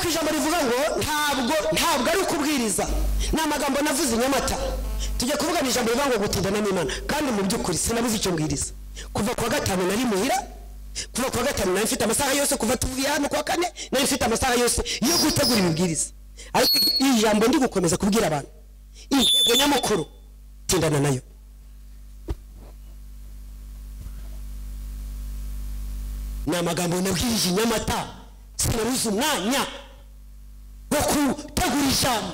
Ku ijambo rivuga ngo ntabwo ari ukubwiriza, ni amagambo navuze Nyamata. Tujya kuvuga ijambo rivuga ngo gutindana n'Imana, kandi mu by'ukuri sinabuze icyo mbwiriza. Kuva kuwa gatanu nari muhira, kuva kuwa gatanu nari mfite amasaha yose, kuva tuvuye hano kuwa kane nari mfite amasaha yose yo gutegura ibibwiriza. Ariko ijambo ndi gukomeza kubwira abantu, intego nyamukuru tindana nayo. Ni amagambo nabwirije Nyamata, sinabuze umwanya wo gutegura ijambo.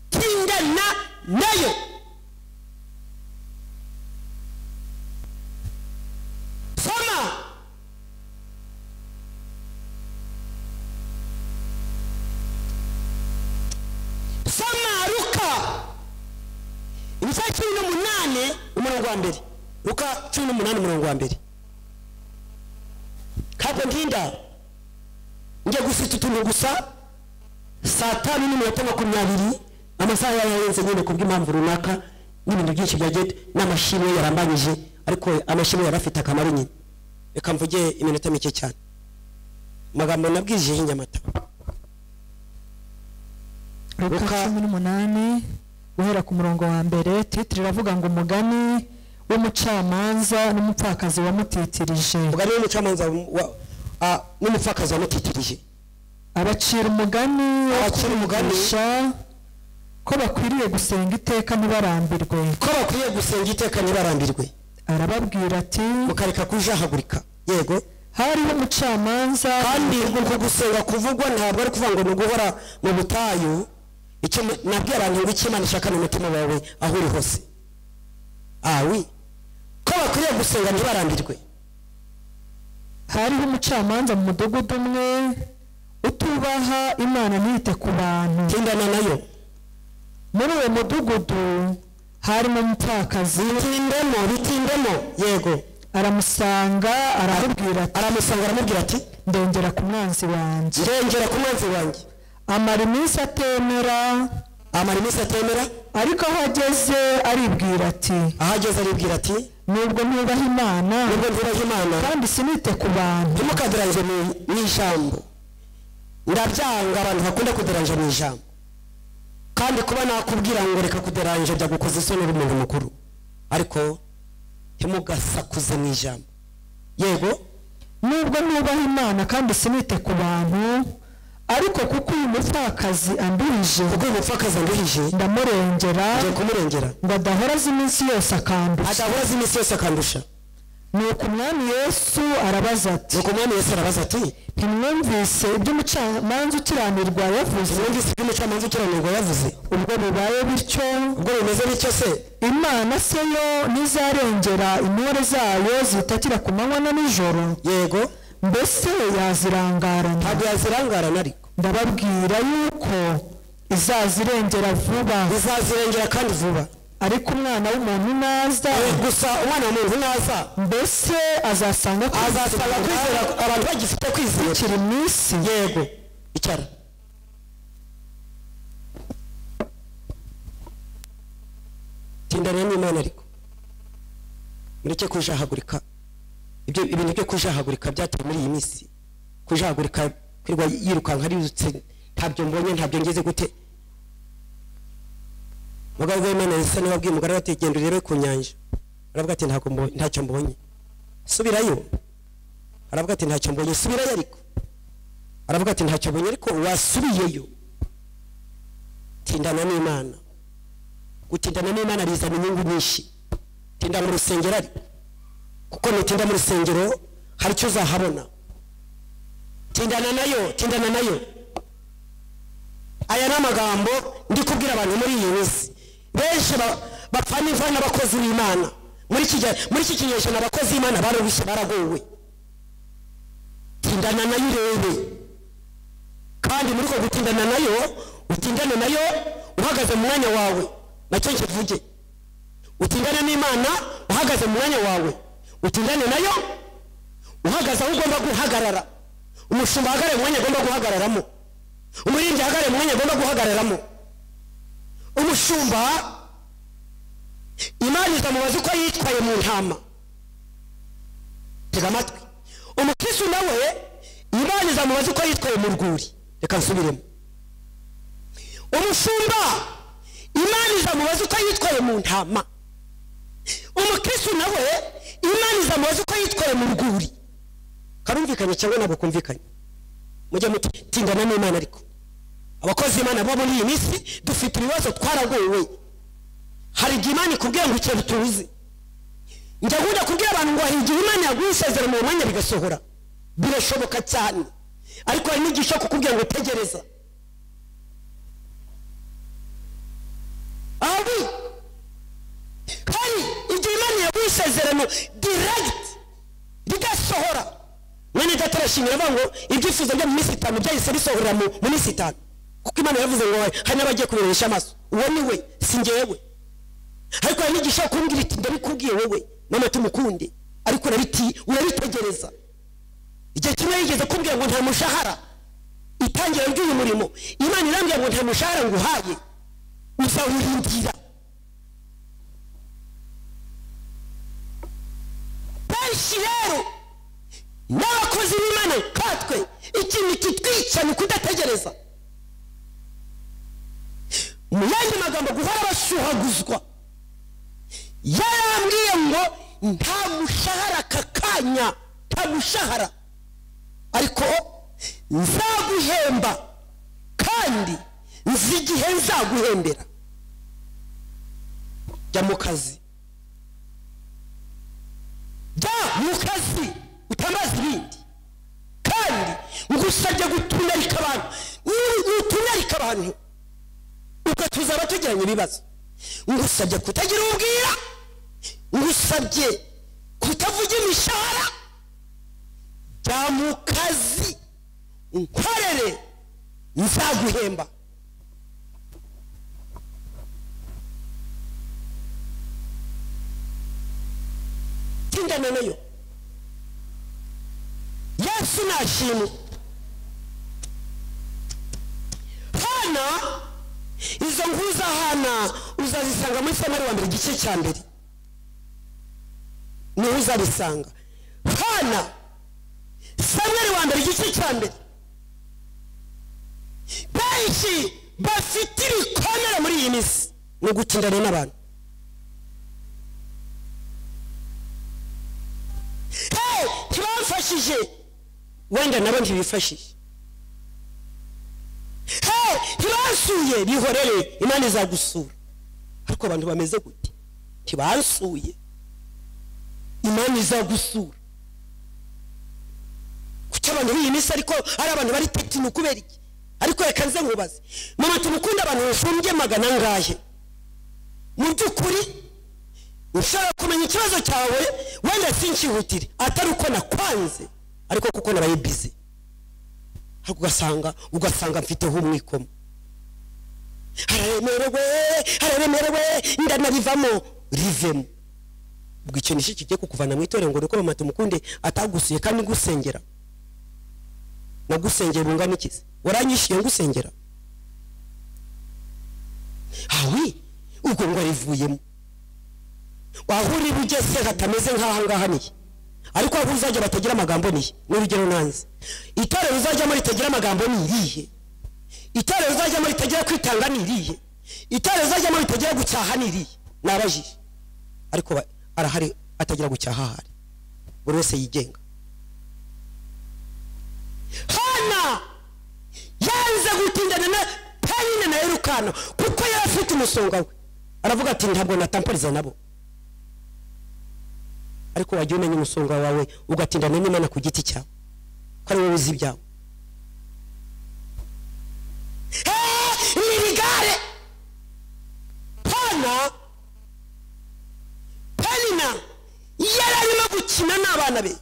Tindana nayo. Soma. Soma Luka ibice 18 umurongo wa mbere. Luka 18 umurongo wa mbere. Ntabwo ntinda, njye gufite utuntu gusa. Saa 5:20 amasaha yarenze nyine kubw'impamvu runaka n'ibintu byinshi byagiye n'amashimwe yarambanyije, ariko amashimwe yarafite akamaro nyine. Reka mvuge iminota mike cyane amagambo nabwije Nyamata. Luka 18 guhera ku murongo wa mbere, titre iravuga ngo umugani w'umucamanza n'umupfakazi wamutitirije. Umugani w'umucamanza n'umupfakazi wamutitirije. Abacira umugani ko bakwiriye gusenga iteka ntibarambirwe. Ko bakwiriye gusenga iteka ntibarambirwe. Arababwira ati mukareka kujahagurika. Yego. Hariho umucamanza. Kandi uko gusenga kuvugwa ntabwo ari kuvuga ngo ni uguhora mu butayu. Icyo nabwiye abantu ngo icyo Imana ishaka ni umutima wawe aho uri hose. Awi ko bakwiriye gusenga ntibarambirwe. Hariho umucamanza mu mudugudu umwe utubaha Imana ntiyite ku bantu. Tindana nayo. Muri uwo mudugudu harimo umupfakazi. Bitindemo. Yego. Aramusanga aramubwira ati, ndengera ku mwanzi wanjye. Ndengera ku mwanzi wanjye. Amara iminsi atemera. Ariko aho ageze aribwira ati, nubwo ntubaha Imana, kandi sinite ku bantu. Ntimukaderanje mu ijambo. Ndabyanga abantu bakunda kuderanja mu ijambo. Kandi kuba nakubwira ngo reka kuderanja byagukoze isoni uri umuntu mukuru, ariko ntimugasakuze mu ijambo. Yego. Nubwo ntubaha Imana kandi sinite ku bantu, ariko kuko uyu mupfakazi anduhije, ndamurengera, ngiye kumurengera, ngo adahora azi iminsi yose akandusha. Nuko Umwami Yesu arabaza ati, ntimwumvise ibyo umucamanza ukiranirwa yavuze? Ubwo bibaye bityo, ubwo bimeze bityo se, Imana se yo ntizarengera intore zayo zitakira ku manywa na nijoro? Yego. Mbese yazirangarana? Ntabwo yazirangarana. Ariko ndababwira yuko izazirengera vuba. Izazirengera kandi vuba. Ariko umwana w'umuntu naza, gusa umwana w'umuntu naza, mbese azasanga kwizera abantu bagifite kwizera kiri mu isi? Yego. Icara. Tindana n'Imana, ariko mureke kujahagurika. Ibyo ibintu byo kujahagurika byateye muri iyi minsi. Kujahagurika kwirwa yirukanka arirutse, ntabyo mbonye, ntabyo ngeze gute. Mugabo w'Imana Elisa niwe wabwiye umugore ati genda urebe ku nyanja. Aravuga ati ntacyo mbonye. Subirayo. Aravuga ati ntacyo mbonye, subirayo. Ariko aravuga ati ntacyo mbonye, ariko wasubiyeyo. Tindana n'Imana. Gutindana n'Imana bizana inyungu nyinshi. Tinda mu rusengero, ariko kuko nutinda mu rusengero hari icyo uzahabona. Tindana nayo, tindana nayo. Aya ni amagambo ndi kubwira abantu muri iyi minsi. Benshi bapfa n'imvana abakozi b'Imana. Muri iki kinyejana abakozi b'Imana barabishe, baragowe. Tindana nayo urebe. Kandi muri ko gutindana nayo, utindane nayo uhagaze mu mwanya wawe. Nacyo nkivuge. Utindane n'Imana uhagaze mu mwanya wawe. Utindane nayo uhagaze aho ugomba guhagarara. Umushumba ahagarare mu mwanya agomba guhagararamo. Umuririmbyi ahagarare mu mwanya agomba guhagararamo. Umushumba Imana izamubaza uko yitwaye mu ntama. Tega amatwi. Umukristo nawe Imana izamubaza uko yitwaye mu rwuri. Reka nsubiremo. Umushumba Imana izamubaza uko yitwaye mu ntama. Umukristo nawe Imana izamubaza uko yitwaye mu rwuri. Karumvikanye cyangwa ntabwo kumvikanye? Mujye mutindana n'Imana. Ariko abakozi Imana bo muri iyi minsi dufite ibibazo, twaragowe. Hari igihe Imana ikubwira ngo ikintu tuzi. Njya nkunda kubwira abantu ngo hari igihe Imana yaguha isezerano mu mwanya bigasohora, birashoboka cyane. Ariko hari n'igihe ishobora kukubwira ngo tegereza. Aho hari igihe Imana yaguha isezerano direct rigasohora. Mwene data arashimira avuga ngo ibyifuzo byo mu minsi 5 byahise bisohorera mu minsi 5, kuko Imana yavuze ngo hari n'abagiye kubirebesha amaso. Uwo ni we, si njyewe. Ariko hari n'igihe ishobora kumbwira iti ndabikubwiye wowe mama tumukunde, ariko urabitegereza. Igihe kimwe yigeze kumbwira ngo nta mushahara, itangira ry'uyu murimo Imana irambwira ngo nta mushahara nguhaye, uzawurindira. Benshi rero n'abakozi b'Imana katwe ikintu kitwica ni kudategereza. Mu yandi magambo, guhora bashuhaguzwa. Yarambwiye ngo nta mushahara aka kanya, nta mushahara, ariko nzaguhemba kandi nzi igihe nzaguhembera. Jya mu kazi, jya mu kazi utambaza ibindi, kandi ngusabye gutunarika abantu. Nutunarika abantu ubwo tuzaba tugiranye ibibazo. Ngusabye kutagira ubwira, ngusabye kutavuga imishahara. Jya mu kazi unkorere, nzaguhemba. Tindana nayo. Yesu nashimwe. Hana, izo nkuru za Hana uzazisanga muri Samweli wa mbere igice cya 2, niho uzabisanga. Hana, Samweli wa mbere igice cya 2. Benshi bafite ibikomere muri iyi minsi no gutindana n'abantu. Hey, ntibamfashije, wenda nabo ntibifashije. Hey, ntibansuye, bihorere, Imana izagusura. Ariko abantu bameze gute? Ntibansuye, Imana izagusura. Kuki abantu b'iyi minsi ariko ari abantu bari tekino kubera iki? Ariko reka nze nkubaze, mama tumukunda abantu bashumbye magana angahe? Mu by'ukuri ushobora kumenya ikibazo cyawe wenda sinkihutire, atari uko nakwanze, ariko kuko nabaye busy. Ariko ugasanga mfiteho umwikomo, hararemerewe, hararemerewe, ndanarivamo, rivemo. Ubwo icyo nicyo kigiye kukuvana mu itorero ngo nuko mama tumukunde atagusuye kandi ngusengera. Nagusengera bungana iki? Waranyishyuye ngusengera? Awi, ubwo ngo arivuyemo. Wahuri bugese hatameze nk'aha ngaha niye. Ariko aho uzajya batagira amagambo niye. N'urugero nanze. Itorero uzajya muri ritagira amagambo ni irihe? Itorero uzajya muri ritagira kwitanga ni irihe? Itorero uzajya muri ritagira gucyaha ni irihe? Nabajije. Ariko arahari atagira gucyaha ahari. Buri wese yigenga. Hana yanze gutindana na Penina na Elukana kuko yari afite umusonga we. Aravuga ati ntabwo natampariza nabo. Ariko wajya umenya umusonga wawe ugatindana n'Imana ku giti cyawe, ko ari wowe uzi ibyawe. Ni bigare. Hana, Penina yari arimo gukina n'abana be.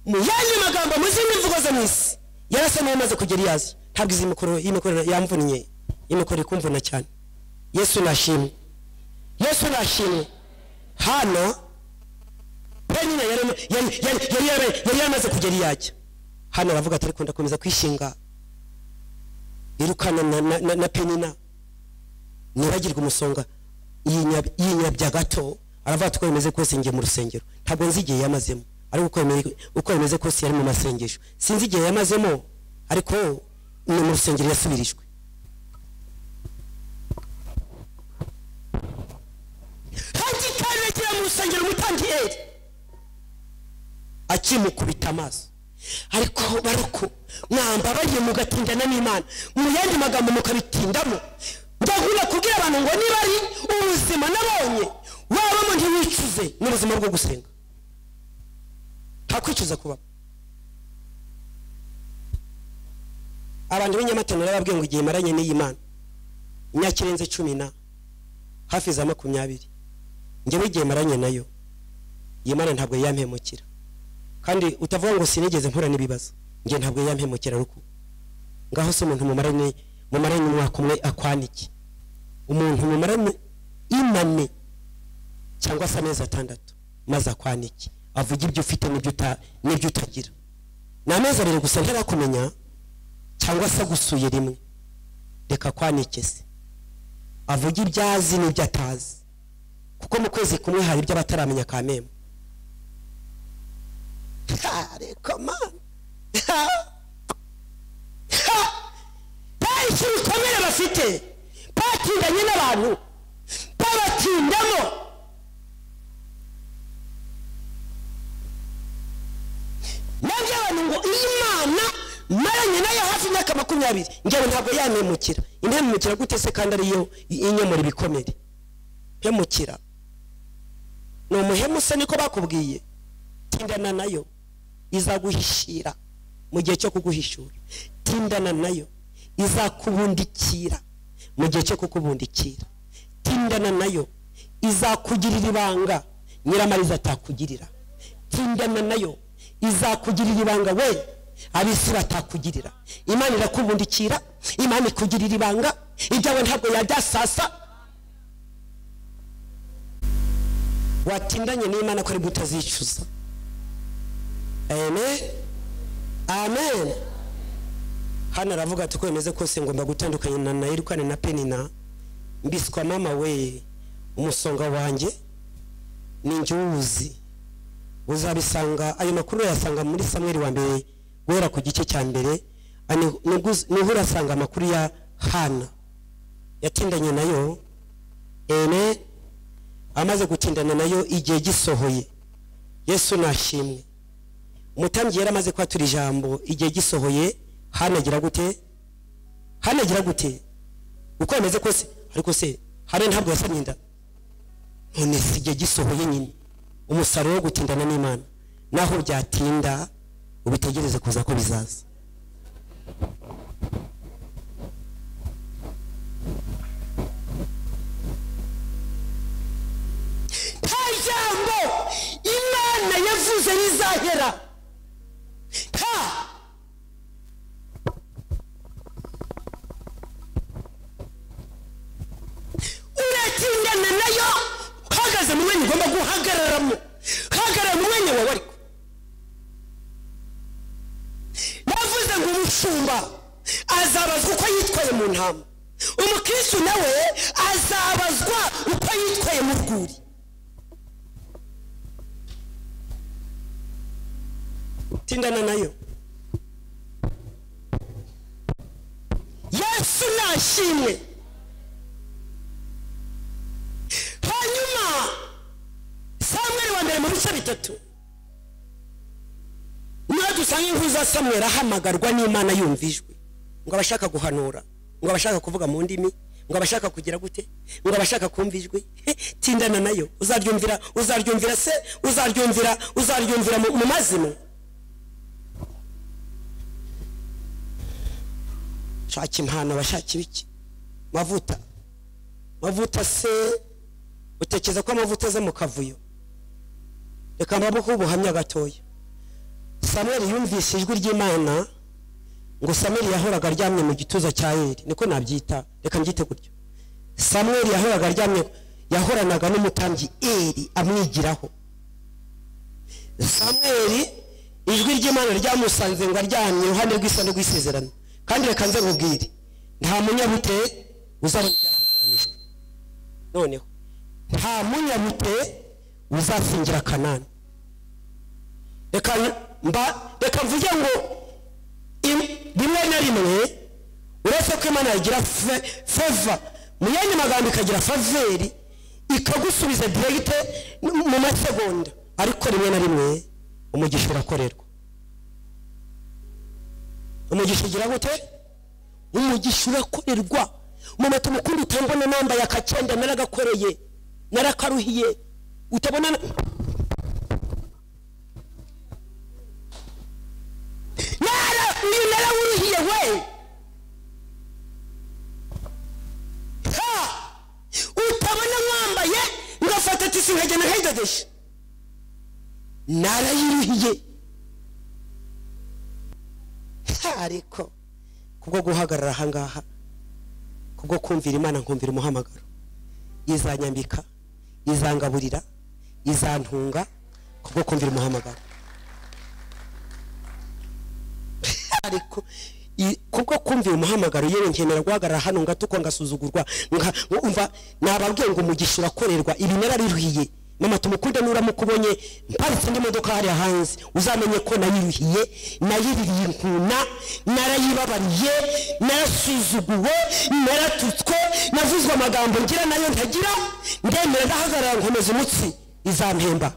Mu yandi magambo, mu zindi mvugo zo mu isi, yarasa n'umaze kugera iyazi. Ntabwo izi mikoro, iyi mikoro yamvunnye, iyi mikoro ikumvuna cyane. Yesu nashimwe, Yesu nashimwe. Hana, Penina yari yamaze kugera iyajya. Hana aravuga ati ariko ndakomeza kwishinga irukana na Penina, nibagirwa umusonga. Yinyabya gato, aravuga ati uko bimeze kose ngiye mu rusengero. Ntabwo nzi igihe yamazemo, Ariko uko bimeze kose yari mu masengesho, sinzi igihe yamazemo, ariko ni mu rusengero yasubirijwe. Hagikandagira mu rusengero umutambyi Eli akimukubita amaso. Ariko baroko mwambabariye mugatindana n'Imana, mu yandi magambo mukabitindamo. Ndagura kubwira abantu ngo niba ari ubuzima nabonye wabamo ntiwicuze, n'ubuzima bwo gusenga nta kwicuza kuba. Abantu b'Inyamata narababwiye ngo igihe maranye n'iyi Mana imyaka irenze 10 na hafi za 20, njyewe igihe maranye nayo iyi Mana ntabwo yampemukira. Kandi utavuga ngo sinigeze mpura n'ibibazo, njye ntabwo yampemukira ruku. Ngaho se umuntu mumaranye umwaka umwe akwaniki, umuntu mumaranye inane cyangwa se amezi 6 maze akwaniki, avuga ibyo ufite n'ibyo utagira. Ni amezi 2 gusa ntarakumenya cyangwa se agusuye rimwe, reka kwanike se avuga ibyo azi n'ibyo atazi, kuko mu kwezi kumwe hari ibyo bataramenya kameme. Benshi ibikomere bafite batindanye n'abantu, babatindamo. Nabyo abantu ngo Imana maranye nayo hafi imyaka 20, njyewe ntabwo yampemukira. Impemukira gute se kandi ariyo inyomora ibikomere? Mpemukira ni umuhemu se niko bakubwiye? Tindana nayo izaguhishira mu gihe cyo kuguhishura. Tindana nayo izakubundikira mu gihe cyo kukubundikira. Tindana nayo izakugirira ibanga nyiramariza atakugirira. Tindana nayo izakugirira ibanga we abisi batakugirira. Imana irakubundikira, Imana ikugirira ibanga, ibyawe ntabwo yajyasasa. Watindanye n'Imana ko ari butazicuza. Amen. Amen. Hana aravuga ati uko bimeze kose ngomba gutandukanya na Elukana na Penina, mbiswa mama we umusonga wanjye ninjye uwuzi. Uzabisanga ayo makuru yasanga muri Samweli wa mbere guhera ku gice cya mbere, niho urasanga amakuru ya Hana yatindanye nayo. Amen. Amaze gutindana nayo igihe gisohoye, Yesu nashimwe. Umutambyi yaramaze kwatura ijambo igihe gisohoye, Hana agira gute? Hana agira gute? Uko bimeze kose, ariko se Hana ntabwo yasamye inda. None si igihe gisohoye nyine umusaruro wo gutindana n'Imana, naho byatinda ubitegereze kuza ko bizaza. Nta jambo Imana yavuze rizahera. Nta uratindana nayo uhagaze mu mwanya ugomba guhagararamo, hagarara mu mwanya wawe. Ariko navuze ngo umushumba azabazwa uko yitwaye mu ntama, umukristo nawe azabazwa uko yitwaye mu rwuri. Tindana nayo. Yesu nashimwe. Hanyuma Samweli wa mbere mu bice 3 niho dusanga inkuru za Samweli ahamagarwa n'Imana yumvijwe, ngo abashaka guhanura, ngo abashaka kuvuga mu ndimi, ngo abashaka kugira gute, ngo abashaka kumva ijwi. Tindana nayo uzaryumvira, uzaryumvira se, uzaryumvira, uzaryumvira mu mazima. Shaka impano, abashaka ibiki, mavuta mavuta se utekereza ko amavuta aza mu kavuyo? Reka mbabuhe ubuhamya gatoya. Samweli yumvise ijwi ry'Imana. Ngo Samweli yahoraga aryamye mu gituza cya Eli, niko nabyita, reka mbyite gutyo. Samweli yahoraga aryamye, yahoranaga n'umutambyi Eli amwigiraho. Samweli ijwi ry'Imana ryamusanze ngo aryamye iruhande rw'isanduku y'isezerano. Kandi reka nze nkubwire, nta munyabute uzabona ibyasezeranijwe. Noneho nta munyabute uzasingira Kanani. Reka mvuge ngo rimwe na rimwe uretse ko Imana yagira favor, mu yandi magambo ikagira faveur, ikagusubiza direct mu masegonda, ariko rimwe na rimwe umugisha urakorerwa. Umugisha ugira gute? Umugisha urakorerwa. Mama tumukundi utambona namba ya kacenda naragakoreye, narakaruhiye, utabona nara uyu narawuruhiye we. Ha! Utabona mwambaye ngafata tisi nkagenda nkayidodesha, narayiruhiye. Ariko kubwo guhagarara ahangaha, kubwo kumvira Imana, nkumvira umuhamagaro, izanyambika, izangaburira, izantunga, kubwo kumvira umuhamagaro. Ariko kubwo kumvira umuhamagaro, yewe nkenera guhagarara hano ngatukwa ngasuzugurwa, umva nababwiye ngo umugisha urakorerwa. Ibi narabiruhiye. Mama tumukunde nuramukubonye mparitse indi modoka hariya hanze, uzamenye ko nayiruhiye, nayiririye inkuna, narayibabariye, narasuzuguwe, naratutswe, navuzwe amagambo ngira nayo ntagira, ndemera ndahagarara nkomeza umutsi, izampemba.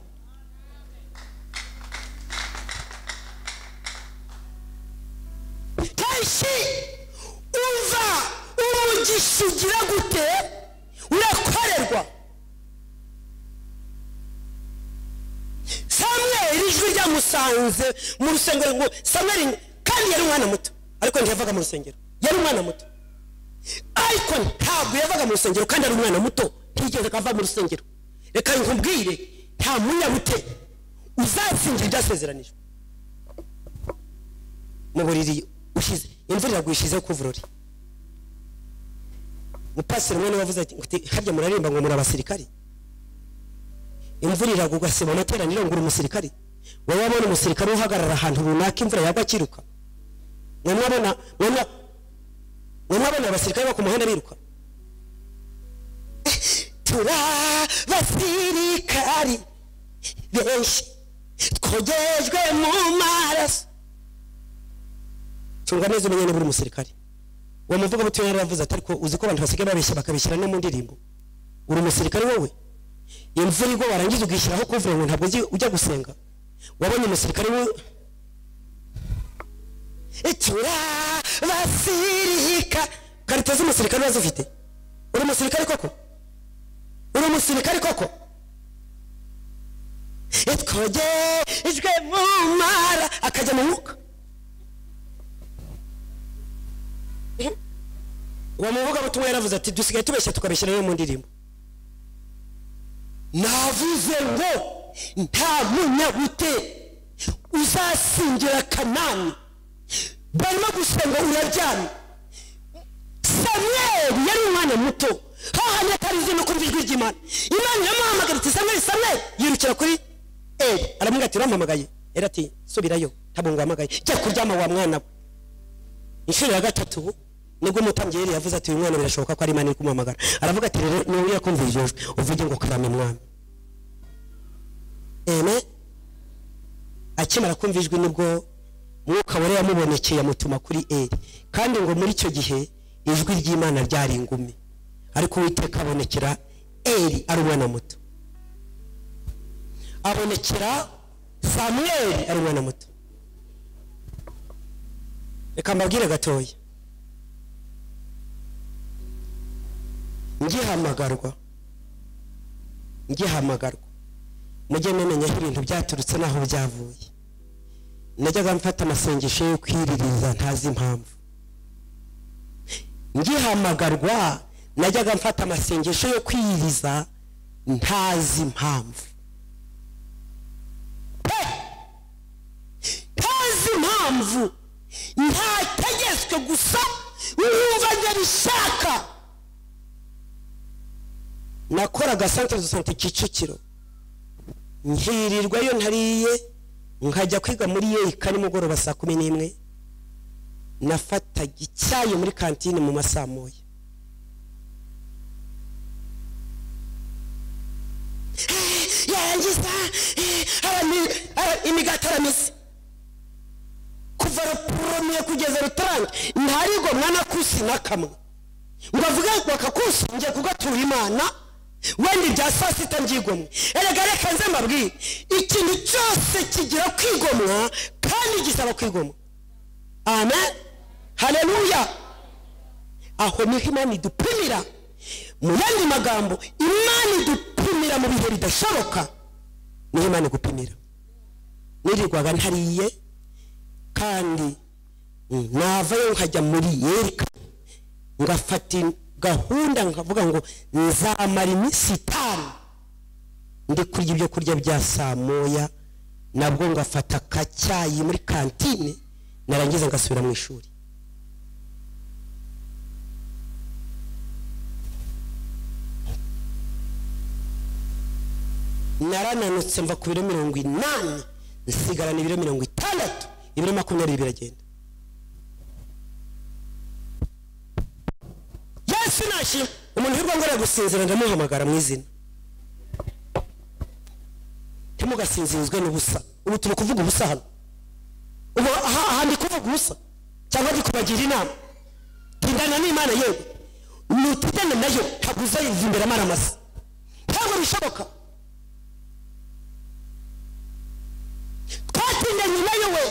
Kenshi umva umugisha ugira gute? Urakorerwa. Samweli ijwi ryamusanze mu rusengero, ngo Samweli kandi yari umwana muto, ariko ntiyavaga mu rusengero, yari umwana muto, ariko ntabwo yavaga mu rusengero kandi ari umwana muto, ntiyigeze ava mu rusengero. Reka nkubwire, nta munyabute uzatsinda ibyasezeranijwe. Mu buriri ushize imvura iragwishizeho kuvurori, mupasiteri umwe niwe wavuze ati harya muraririmba ngo muri abasirikari, imvura iragwa ugaseba amateraniro ngo uri umusirikari. Wowe wabona umusirikari uhagarara ahantu runaka imvura yagwa akiruka? Mwe mwabona abasirikari bo ku muhanda biruka? Turabasirikari benshi twogejwe mu maraso. Cunga neza umenye niba uri umusirikari. Uwo muvugabutumwa yaravuze ati ariko uzi ko abantu basigaye babeshya bakabishyira no mu ndirimbo, uri umusirikari wowe? Imvura igwa warangiza ugishyiraho kuvura ngo ntabwo ujya gusenga. Wabonye umusirikari we? Turabasirika karite z'umusirikari wazifite. Uri umusirikari koko? Uri umusirikari koko? Twogejwe mu mara, akajya mu mwuka. Uwo muvugabutumwa yaravuze ati dusigaye tubeshya tukabishyira no mu ndirimbo. Navuze ngo nta munyabute uzasingira Kanani. Barimo gusenga uraryamye. Samweli yari umwana muto, hahandi atarizi no kumva ijwi ry'Imana. Imana iramuhamagara iti Samweli, Samweli, yirukira kuri Eli, aramubwira ati urampamagaye? Eli ati subirayo, ntabwo nguhamagaye, jya kuryama wa mwana we. Inshuro ya gatatu nibwo umutambyi Eli yavuze ati uyu mwana birashoboka ko ari Imana iri kumuhamagara. Aravuga ati rero niba kumva iryo jwi uvuge ngo karame mwami. Amen. Akimara kumva ijwi nibwo Mwuka wera yamubonekeye amutuma kuri Eli. Kandi ngo muri icyo gihe ijwi ry'Imana ryari ingumi, ariko Uwiteka abonekera Eli ari umwana muto, abonekera Samweli ari umwana muto. Reka mbabwire gatoya, ngihamagarwa mujye mumenya aho ibintu byaturutse n'aho byavuye. Najyaga mfata amasengesho yo kwiririza ntazi impamvu. Ngihamagarwa najyaga mfata amasengesho yo kwiririza ntazi impamvu. Ntazi impamvu, ntategetswe gusa wumva ndabishaka. Nakoraga centre de santé Kicukiro, nkirirwayo ntariye, nkajya kwiga muri yeka nimugoroba saa 11. Nafataga icyayi muri kantine mu masaa moya. Yarangiza imigati aramize kuva rupromiye kugeza rutaranga ntarigomwa na kusi na kamwe ngo avuge ngo akakusi ngiye kugatura Imana wenda ibya saa sita mbyigomwe. Erega reka nze mbabwire, ikintu cyose kigira kwigomwa kandi gisaba kwigomwa. Amen, haleluya. Aho niho Imana idupimira. Mu yandi magambo, Imana idupimira mu bihe bidashoboka, niho Imana igupimira. Nirirwaga ntariye kandi navayo nkajya muri Yerika ngafata gahunda nkavuga ngo nzamara iminsi 5 ndi kurya ibyo kurya bya saa moya, nabwo ngafata akacyayi muri kantine, narangiza ngasubira mu ishuri. Narananutse mva ku biro 80 nsigarana ibiro 60, ibiro 20 biragenda. Yesu nashimwe. Umuntu hirwa ngo aragusinzira ndamuhamagara mu izina. Ntimugasinzirizwe n'ubusa. Ubu turi kuvuga ubusa hano. Ubu aha ndi kuvuga ubusa cyangwa ndi kubagira inama. Tindana n'Imana yewe, nutindana nayo ntabwo uzayiva imbere amaramasa, ntabwo bishoboka. Twatindanye nayo we.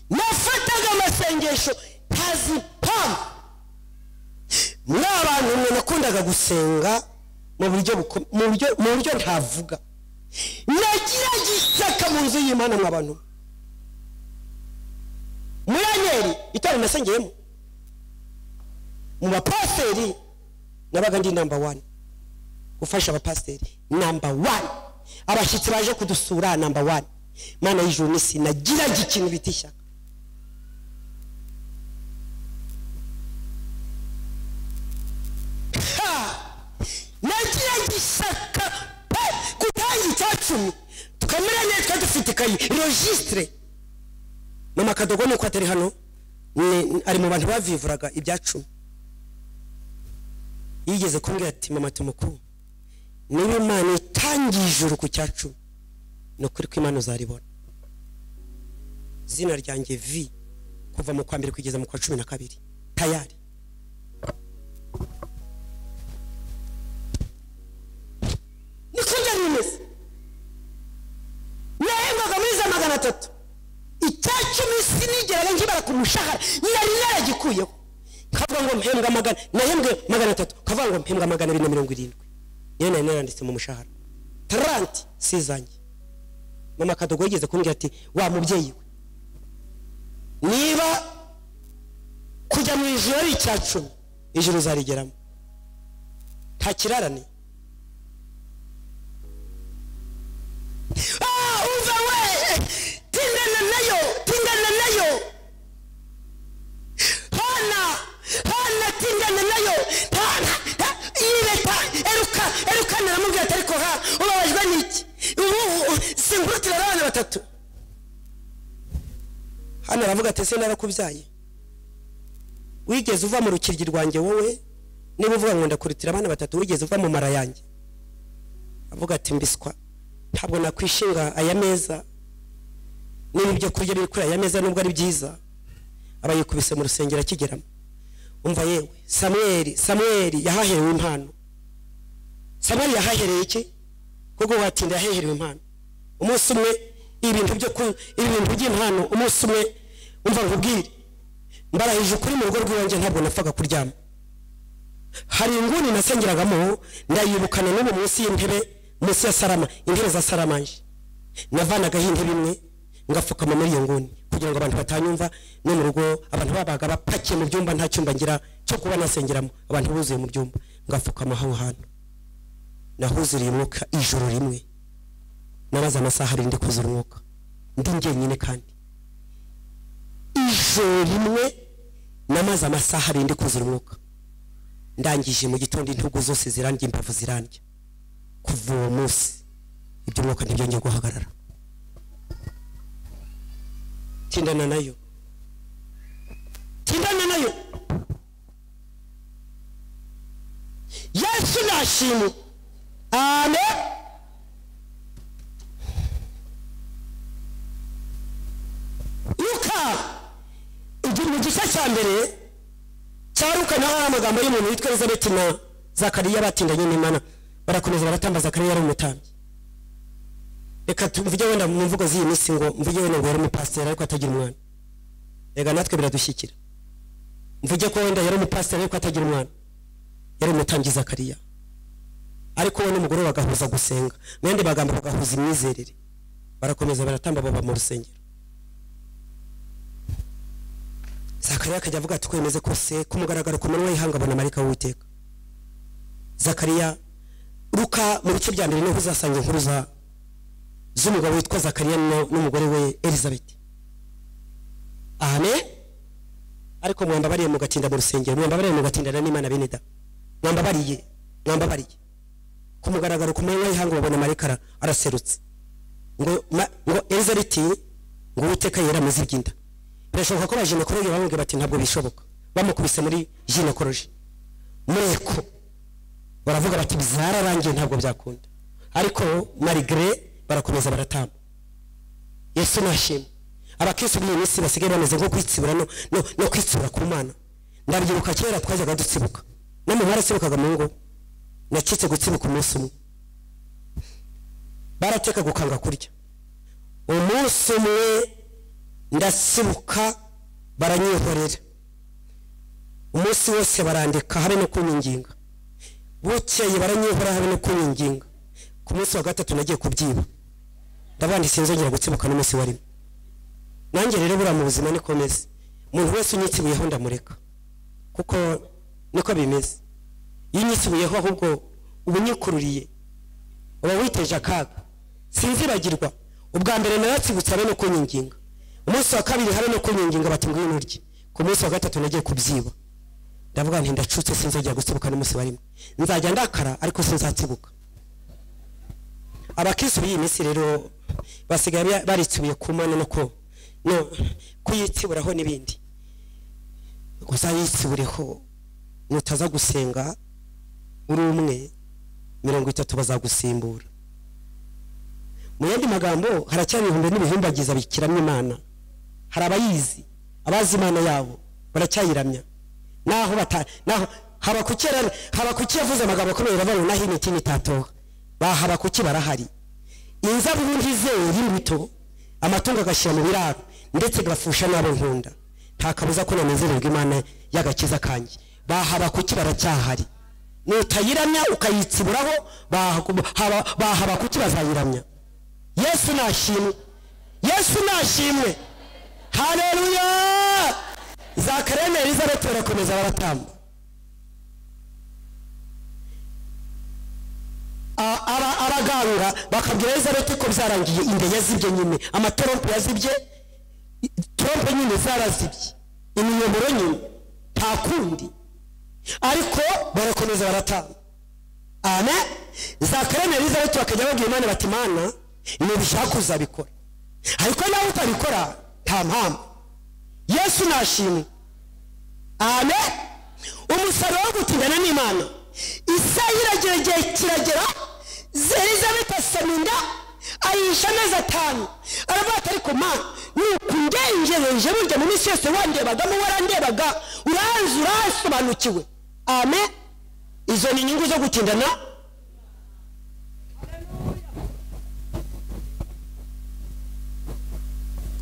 Nafataga amasengesho ntazi impamvu. Muri abantu mwe nakundaga gusenga mu buryo ntavuga. Nagiraga ishyaka mu nzu y'Imana mwa bantu. Muri Anyeri itorero nasengeyemo, mu bapasiteri nabaga ndi number 1 gufasha abapasiteri, number 1 abashyitsi baje kudusura, number 1. Mana y'ijuru n'isi, nagiraga ikintu bita ishyaka. Nagiraga ishyaka pe gutanga icya 10, tukamera neza dufite ikayi registre. Mama Kadogo nuko atari hano, ari mu bantu bavivuraga ibya 10. Yigeze kumbwira ati mama tumuku, niba Imana itangiye ijuru ku cya 10, ni ukuri ko Imana uzaribona. Izina ryanjye V kuva mu kwa mbere kugeza mu kwa 12 tayari. Niko byari bimeze. Nahembwaga muri za 300. Icya 10 sinigeraga nkibara ku mushahara, nari naragikuyeho. Kavuga ngo mpembwa magana, nahembwe 300, kavuga ngo mpembwa 270. Niyo nari naranditse mu mushahara. 30 si zanjye. Mama Kadogo yigeze kumbwira ati wa mubyeyi we, niba kujya mu ijuru ari icya 10, ijuru uzarigeramo. Nta kirarane. Uva we, tindana nayo, tindana nayo. Hana tindana nayo. Yireta eruka naramubwira ati ariko ha ubabajwe n'iki? Ubu singurutira abana 3. Hana aravuga ati se narakubyaye, wigeze uva mu rukiryi rwanjye wowe? Niba uvuga ngo ndakurutira abana 3, wigeze uva mu mara yanjye? Avuga ati mbiswa, ntabwo nakwishinga aya meza, niba ibyo kurya biri kuri aya meza nubwo ari byiza. Aba yikubise mu rusengero akigeramo. Umva yewe, Samweli yahaherewe impano. Samweli yahahereye iki? Kuko watinda yaherewe impano. Umunsi umwe ibintu byo ibintu by'impano, umunsi umwe umva nkubwire, mbarahije ukuri, mu rugo rw'iwanjye ntabwo napfaga kuryama. Hari inguni nasengeragamo ndayibukana n'ubu munsi y'intebe, munsi ya sarama, intebe za saramanje. Navanagaho intebe imwe ngapfukama muri iyo nguni kugira ngo abantu batanyumva. No mu rugo abantu babaga bapakiye mu byumba, nta cyumba ngira cyo kuba nasengeramo, abantu buzuye mu byumba, ngapfukama aho hantu. Nahuzuriye umwuka ijoro rimwe, nabaza amasaha arindwi kuzura umwuka ndi njyenyine, kandi ijoro rimwe namaze amasaha arindwi kuzura umwuka. Ndangije mu gitondo intugu zose zirandya, imbavu zirandya. Kuva uwo munsi ibyo mwuka ntibyongeye guhagarara. Tindana nayo, tindana nayo. Yesu nashimwe. Amen. Luka mu gice cya mbere cya Luka naho hari amagambo y'umuntu witwa Elizabeth na Zakariya batindanye n'Imana, barakomeza baratamba. Zakariya yari umutambyi. Reka tuvuge wenda mu mvugo z'iyi minsi ngo mvuge wenda ngo yari umupasiteri ariko atagira umwana. Reka natwe biradushyikira. Mvuge ko wenda yari umupasiteri ariko atagira umwana. Yari umutambyi Zakariya. Ariko we n'umugore bagahuza gusenga, mwende bagamba bagahuza imyizerere. Barakomeza baratamba baba mu rusengero. Zakariya akajya avuga ati kwemeze kose ku mugaragaro ku manywa y'ihanga abona marayika w'Uwiteka. Zakariya, Luka mu bice bya mbere niho uzasanga inkuru z'umugabo witwa Zakariya n'umugore we Elizabeth. Amen. Ariko mwambabariye mugatinda mu rusengero, mwambabariye mugatindana n'Imana bene da. Mwambabariye. Ku mugaragaro ku manywa y'ihanga babona marayika araserutse. Ngo Elizabeth ngo Uwiteka yaramuzibye inda. Birashoboka ko abaginekologe bamubwiye bati ntabwo bishoboka. Bamukubise muri ginekoloji. Mureko baravuga bati bizararangiye ntabwo byakunda. Ariko malgré barakomeza baratamba. Yesu nashimwe. Abakristo b'iyi minsi basigaye bameze nko kwitsibura no kwitsibura ku Mana. Ndabyibuka kera twajyaga dutsibuka. Namwe mwaratsibukaga mu ngo. Nacitse gutsibuka umunsi umwe. Barateka gukanga kurya. Umunsi umwe ndasibuka baranyihorera. Umunsi wose barandika habe no kunyinginga. Bukeye baranyihora habe no kunyinginga. Ku munsi wa gatatu nagiye kubyiba. Ndabandi sinzongera gutsibuka n'umunsi warimo. Nanjye rero bura mu buzima niko meze. Umuntu wese unyitsibuyeho ndamureka. Kuko niko bimeze. Iyo unyitsibuyeho ahubwo uba unyikururiye. Uba witeje akaga. Sinzibagirwa. Ubwa mbere naratsibutse habe no kunyinginga. Umunsi wa kabiri habe no kunyinginga bati ngwino urye. Ku munsi wa gatatu nagiye kubyiba. Ndavuga nti ndacutse sinzongera gutsibuka n'umunsi warimo. Nzajya ndakara ariko sinzatsibuka. Abakristo b'iyi minsi rero basigaye baritsubiye ku Mana no kuyitsiburaho n'ibindi. Uzayitsubureho nutaza gusenga uri umwe 30 bazagusimbura. Mu yandi magambo haracyari ibihumbi n'ibihumbagiza bikiramya Imana. Hari abayizi, abazi Imana yabo baracyayiramya. Naho naho Habakuki yavuze amagambo akomeye bavuga naho imiti itatoha. Ba Habakuki barahari. Inzabibu ntizera imbuto, amatungo agashyira mu biraro ndetse gafusha nabo nkunda. Nta kabuza ko nanezererwa Imana y'agakiza kanjye. Ba Habakuki baracyahari. Nutayiramya ukayitsiburaho, ba Habakuki bazayiramya. Yesu nashimwe. Yesu nashimwe. Haleluya. Zakariya na Elizabeth barakomeza baratamba. Abaganga bakabwira Elizabeth ko byarangiye, inda yazibye nyine, amatrompe yazibye, trompe nyine zarazibye, imiyoboro nyine nta kundi. Ariko barakomeza baratamba. Amen. Zakariya na Elizabeth bakajya babwira Imana bati Mana nubishaka uzabikora, ariko nawe utabikora nta mpamvu. Yesu nashimwe. Amen. Umusaruro wo gutindana n'Imana. Isaha iragera igihe kiragera, Elizabeth asama inda ayihisha amezi 5. Aravuga ati ariko ma nukundengereje burya mu minsi yose wandebagamo warandebaga, uranzi urasobanukiwe. Amen. Izo ni inyungu zo gutindana.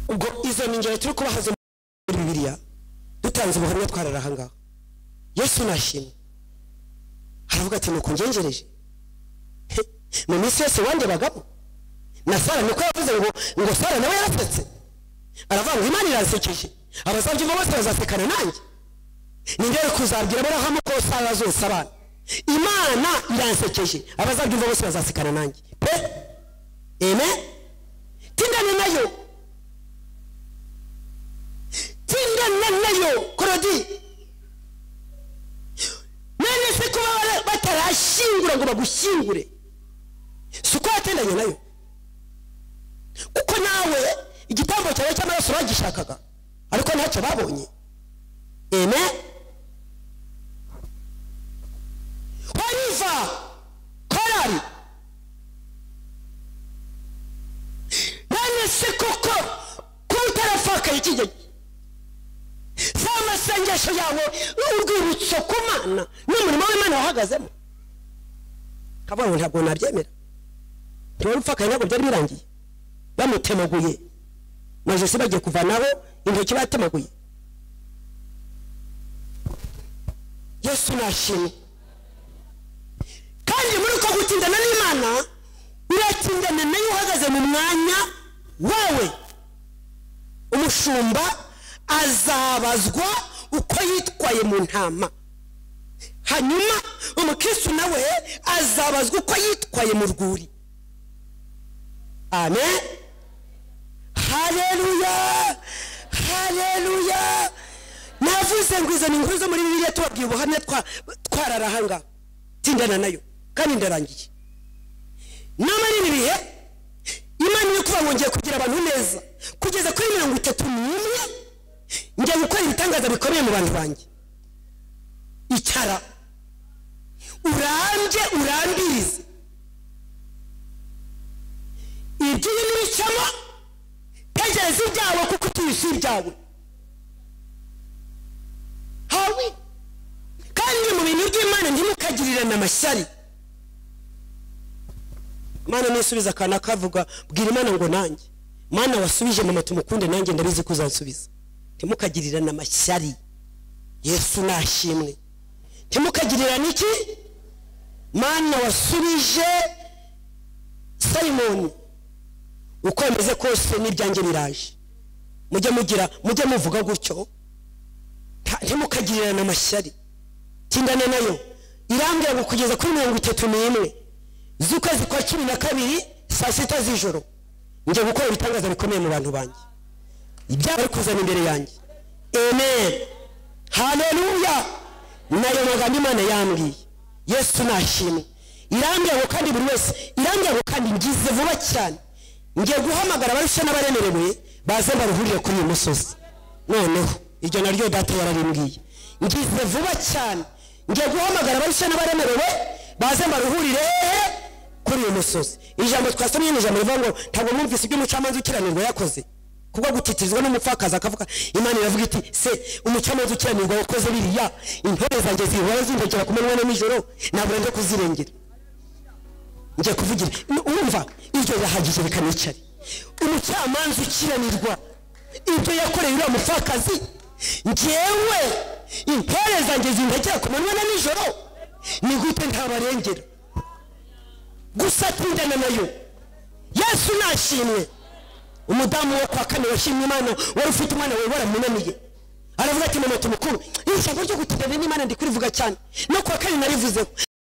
Ubwo izo ni ingero turi kubahaza muri Bibiliya, dutanze ubuhamya twarara aha ngaha. Yesu nashimwe. Aravuga ati nukungengereje mu minsi yose wandebagamo. Na Sara niko yavuze ngo Sara nawe yarasetse. Aravuga ngo Imana iransekeje, abazabyumva bose bazasekana nanjye. Ningere kuzabwira Aburahamu ko Sara azonsa abana. Imana iransekeje, abazabyumva bose bazasekana nanjye pe. Amen. Tindana nayo, tindana nayo korodi. None se kuba batarashingura ngo bagushyingure, si uko watendanye nayo? Kuko nawe igitambo cyawe cy'amaraso bagishakaga, ariko ntacyo babonye. Amen. Horiva korari Amasengesho yawe urwibutso ku Mana n'umurimo w'Imana wahagazemo. Kavuga ngo ntabwo nabyemera. Ntiwari upfakaye, ntabwo byari birangiye. Bamutemaguye majosi, bagiye kuvanaho intoki batemaguye. Yesu nashimwe. Kandi muri uko gutindana n'Imana, uratindana nayo uhagaze mu mwanya wawe. Umushumba azabazwa uko yitwaye mu ntama, hanyuma umukristo nawe azabazwa uko yitwaye mu rwuri. Amen, haleluya, haleluya. Navuze ngo izo ni inkuru zo muri Bibiliya, tubabwiye ubuhamya twararahanga. Tindana nayo kandi ndarangiye. Namara ibi bihe Imana iri kuvuga ngo ngiye kugira abantu neza kugeza kuri 31, ngiye gukora ibitangaza bikomeye mu bantu banjye. Icara urambye, urambirize ibyo n'ibicamo, tegereza ibyawe kuko utuyise ibyawe hawe. Kandi mu bintu by'Imana ntimukagirirane amashyari. Imana nisubiza akana kavuga, bwira Imana ngo nanjye Mana wasubije mama tumukunde, nanjye ndabizi ko uzansubiza. Ntimukagirirane amashyari. Yesu nashimwe. Ntimukagirirane iki? Mana wasubije Simoni, uko ameze kose n'ibyanjye biraje. Mujye mugira, mujye muvuga gutyo. Ntimukagirirane amashyari. Tindana nayo. Irambwira ngo kugeza kuri 31 z'ukwezi kwa 12 saa 6 z'ijoro ngiye gukora ibitangaza bikomeye mu bantu banjye, ibyari kuzana imbere yanjye. Amen, haleluya. Nayo magambo Imana yambwiye. Yesu nashimwe. Irambwira ngo kandi buri wese, irambwira ngo kandi ngize vuba cyane, ngiye guhamagara abarusha n'abaremerewe baze baruhurire kuri uyu musozi. Noneho iryo naryo data yararimbwiye, ngize vuba cyane, ngiye guhamagara abarusha n'abaremerewe baze baruhurire kuri uyu musozi. Ijambo twasomye ni ijambo rivuga ngo ntabwo mwumvise ibyo umucamanza ukiranirwa yakoze, kubwo gutitizwa n'umupfakazi akavuga. Imana iravuga iti se umucamanza ukiranirwa wakoze biriya, intore zanjye zihora zindekera ku manywa na nijoro, nabura nde kuzirengera. Ngiye kuvugira, urumva iryo rirahagije, reka nicare. Umucamanza ukiranirwa ibyo yakoreye uriya mupfakazi, njyewe intore zanjye zindekera ku manywa na nijoro, ni gute ntabarengera? Gusa tindana nayo. Yesu nashimwe. Umudamu wo kwa kane washimye Imana, wari ufite umwana we waramunaniye, aravuga ati mama tumukuru, ijambo ryo gutindana n'Imana ndikurivuga cyane, no kwa kane narivuzeho.